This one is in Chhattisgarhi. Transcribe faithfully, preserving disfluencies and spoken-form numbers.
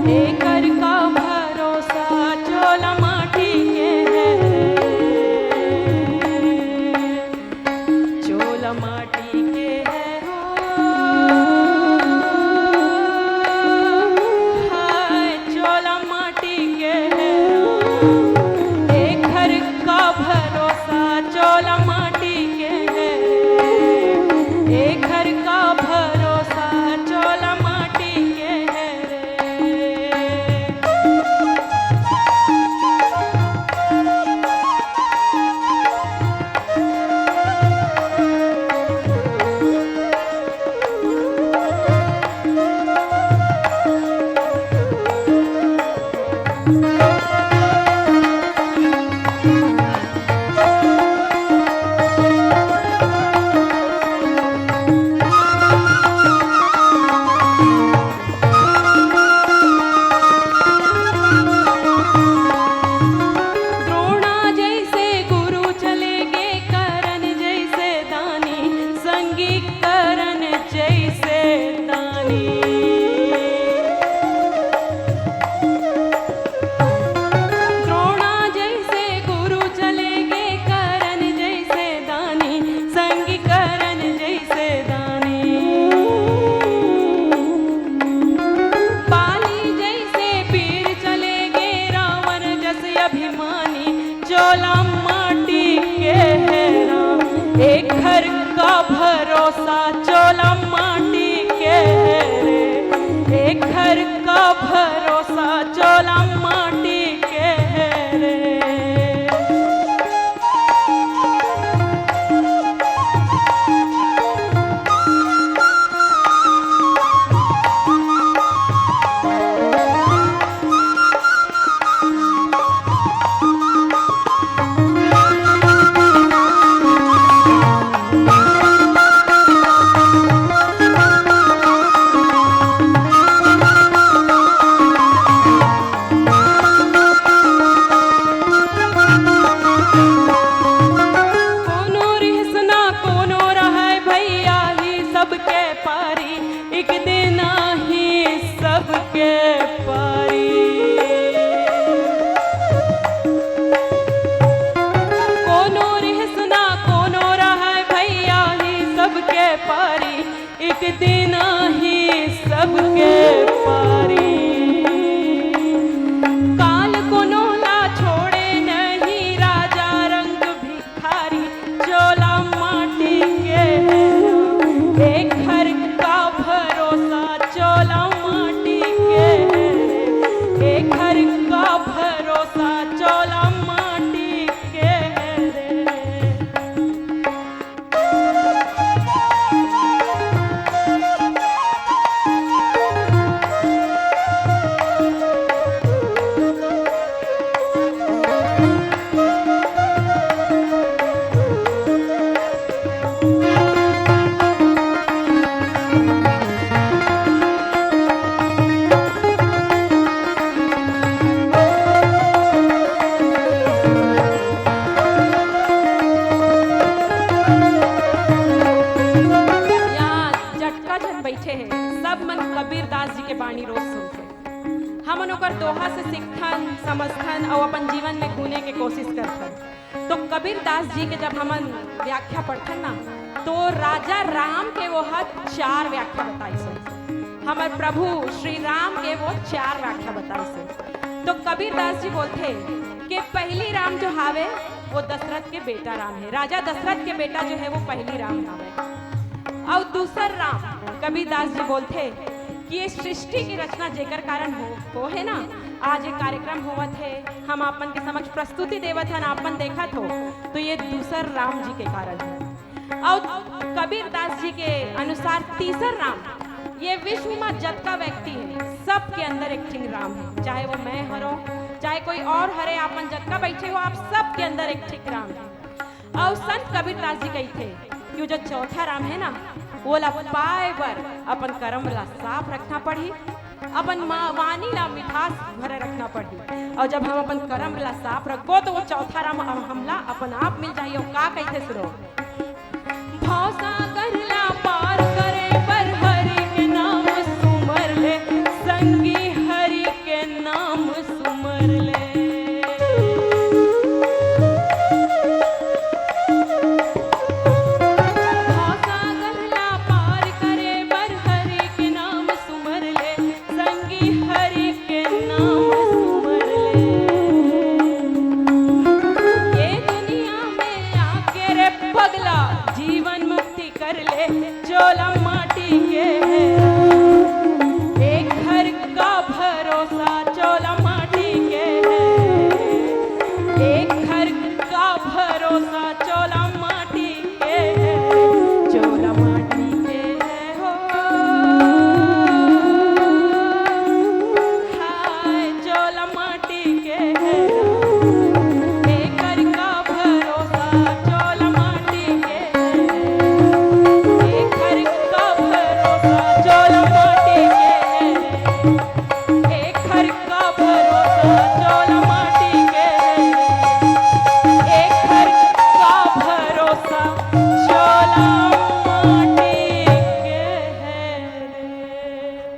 एकर का भरोसा चोला माटी के हे रे, चोला माटी के हे हो। हाय, चोला माटी के हे हो। एकर का भरोसा चोला माटी के हे रे, एकर का भरोसा चोला माटी के हे रे। द्रोणा जैसे गुरु चले गे, करण जैसे दानी, संगी करण जैसे दानी। द्रोणा जैसे गुरु चले गे, करण जैसे दानी, संगी करण जैसे दानी। बाली जैसे वीर चले गे, रावण जस अभिमानी, चोला माटी के हे रे। एकर का भरोसा चोला माटी के हे रे, एकर का भरोसा चोला माटी के हे रे। कोनो रिहिस ना कोनो रहय भैया, ही सबके पारी, एक दिन ही सबके पारी। कोनो रिहिस ना कोनो रहय भैया, ही सबके पारी, एक दिन ही सबके पारी। काल कोनो ला छोड़े नहीं, राजा रंग भिखारी, चोला माटी के हे रे। एकर का भरोसा चोला माटी के हे रे, एकर का भरोसा चोला माटी के हे रे। यहाँ जतका झन बइठे हे, सब मन कबीर दास जी के बाणी रोज सुनथे। हमन ओकर दोहा से सीखथन, समझथन अउ अपन जीवन में गुने के कोशिश करथन। तो कबीर दास जी के जब हमन व्याख्या पढ़थन ना, तो राजा राम के वो ह चार व्याख्या बताइस हे, हमर प्रभु श्री राम के वो चार व्याख्या बताइस हे। तो कबीर दास जी बोलथे कि पहली राम जो हावे, वो दशरथ के बेटा राम हे। राजा दशरथ के बेटा जो हे, वो पहली राम हावे। अउ दूसर राम, कबीर दास जी बोलथे कि ये सृष्टि की रचना जेकर कारण हो, हो हे ना, आज ये कार्यक्रम होवत हे, हम आपमन के समक्ष प्रस्तुति देवत हन, आपमन देखत हो, तो ये दूसर राम जी के कारण हे। अउ कबीर दास जी के अनुसार तीसर राम, ये विश्व में जतका व्यक्ति हे, सबके अंदर एक ठिन राम हे, चाहे वो मैं हरों, चाहे कोई और हरे, आपमन जतका बइठे हो, आप सबके अंदर एक ठिन राम हे। अउ संत कबीर दास जी कहिथे कि वो जो चौथा राम हे ना, वो ला पाए बर अपन करम ला साफ रखना पड़ही, अपन मा-, वाणी ला मिठास भरे रखना पड़ही। अउ जब हम अपन करम ला साफ रखबो, तो वो चौथा राम हम, हमला अपन आप मिल जाही। अउ का कहिथे, सुनो। भवसागर ला पार करे बर हरि के नाम सुमर ले, संगी हरि